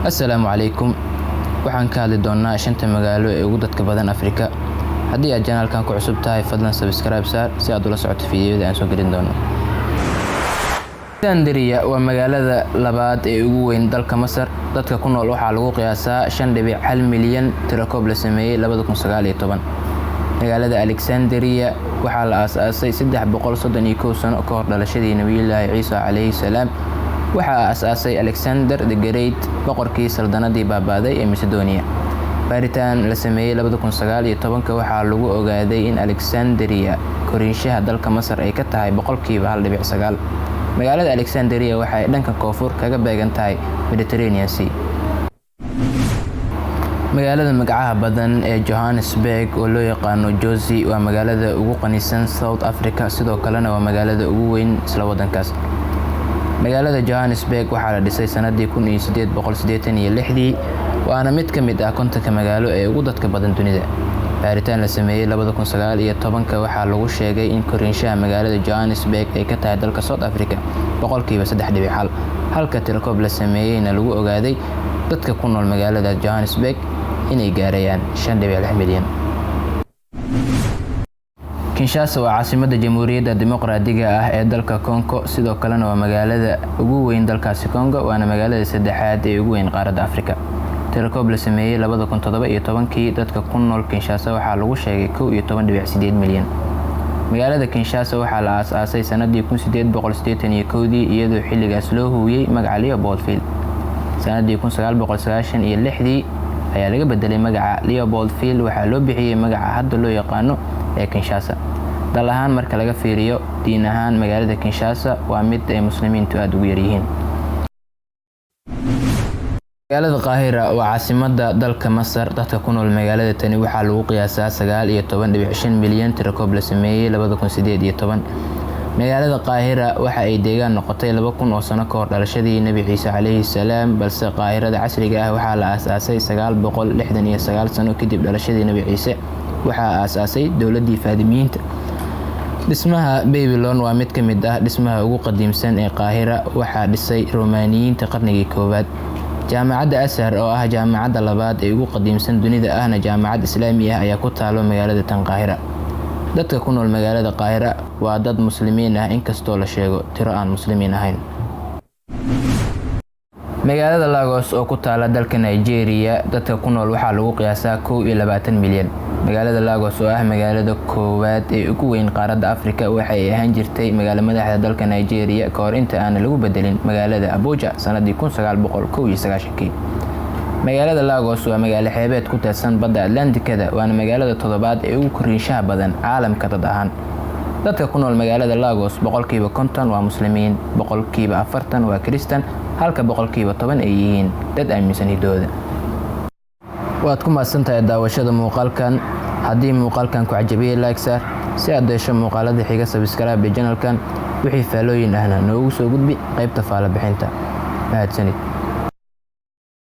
Assalaamu calaykum. Waxaan ka hadli doonaa shanta magaalo ee ugu dadka badan Afrika. Haddii aad channelkan ku cusub tahay, fadlan subscribe saar si aad ula socoto fiidiyoyada aan soo gelin doono. Alexandria waa magaalada labaad ee ugu weyn dalka Masar. Dadka ku nool waxaa lagu qiyaasaa 5.1 milyan, tirakoob la sameeyey 2019. Magaalada Alexandria waxaa la aasaasay 331 sano ka hor dhalashadii Nabiyullaahi Ciisa calayhi salaam. Waxaa aasaasay Alexander the Great, boqorkii saldanadii baabaaday ee Macedonia. Baaritaan la sameeyey 2019 waxaa lagu ogaaday in Alexandria koriinshaha dalka Masar ay ka tahay 1.9%. Magaalada Alexandria waxa ay dhanka koonfur kaga beegan tahay Mediterranean Sea. Magaalada magacaha badan ee Johannesburg, oo loo yaqaano Jozi, waa magaalada ugu qanisan South Africa, sidoo kalena waa magaalada ugu weyn isla wadankaas. Magaalada Johannesburg waxaa la dhisay sanadii 1886-dii, waana mid ka mid ah 50-ka magaalo ee ugu dadka badan dunida. Baaritaan la sameeyey 2019 waxaa lagu sheegay in koriinshaha magaalada Johannesburg ay ka tahay dalka South Africa 3.1%, halka tirakoob la sameeyeyna lagu ogaaday dadka ku nool magaalada Johannesburg inay gaarayaan 5.6 milyan. Kinshasa waa caasimadda Jamhuuriyadda Dimuqraadiga ah ee dalka Congo, sidoo kalena waa magaalada ugu weyn dalkaasi Congo, waana magaalada saddexaad ee ugu weyn qaaradda Afrika. Tirakoob la sameeyey 2017-kii, dadka ku nool Kinshasa waxaa lagu sheegay 11.8 milyan. Magaalada Kinshasa waxaa la aas-aasay sanadii 1881-dii, iyadoo xilligaas loo huwiyey magaca Leopoldville. Sanadii 1996-dii ayaa laga bedelay magaca Leopoldville, waxaa loo bixiyey magaca hadda loo yaqaano ee Kinshasa. Dal ahaan marka laga fiiriyo, diin ahaan magaalada Kinshasa waa mid ay muslimiintu aada ugu yaryihiin. Magaalada Qaahira waa caasimadda dalka Masar. Dadka ku nool magaalada tani waxaa lagu qiyaasaa 19.5 milyan, tirakoob la sameeyey 2018. Magaalada Qaahira waxa ay deegaan noqotay 2000 oo sano kahor dhalashadii Nebi Ciise calayhi salaam, balse Qaahirada casriga ah waxaa la aasaasay 969 sano kadib dhalashadii Nebi Ciise. Waxaa aasaasay dowladii Faadimiyiinta. Dhismaha Babylon waa mid ka mid ah dhismaha ugu qadiimsan ee Qaahira. Waxaa dhisay Romaaniyiinta qarnigii koowaad. Jaamacadda Ashar, oo ah jaamacadda labaad ee ugu qadiimsan dunida, ahna jaamacad islaami ah, ayaa ku taalo magaalada tan Qaahira. Dadka ku nool magaalada Qaahira waa dad muslimiin ah, inkastoo la sheego tiro aan muslimiin ahayn. Magaalada Lagos oo ku taala dalka Nigeria, dadka ku nool waxaa lagu qiyaasaa 21 milyan. Magaalada Lagos, oo ah magaalada koowaad ee ugu weyn qaaradda Afrika, waxay ahaan jirtay magaalo madaxda dalka Nigeria ka hor inta aan lagu bedelin magaalada Abuja sanadii 1991-kii. Magaalada Lagos waa magaalo xeebeed ku teedsan badda Atlantikada, waana magaalada toddobaad ee ugu koriinshaha badan caalamka dad ahaan. Dadka ku nool magaalada Lagos 50% waa muslimiin, 40% waa Kiristan, halka 10% ay yihiin dad aaminsan hidooda. Waad ku mahadsantahay daawashada muuqaalkan. Haddii muuqaalkan ku cajabiyey, like saar. Si aad hesho muuqaalada xiga, subscribe channelkan. Wixii faalooyin ahna noogu soo gudbi qaybta faala bixinta. Mahadsanid.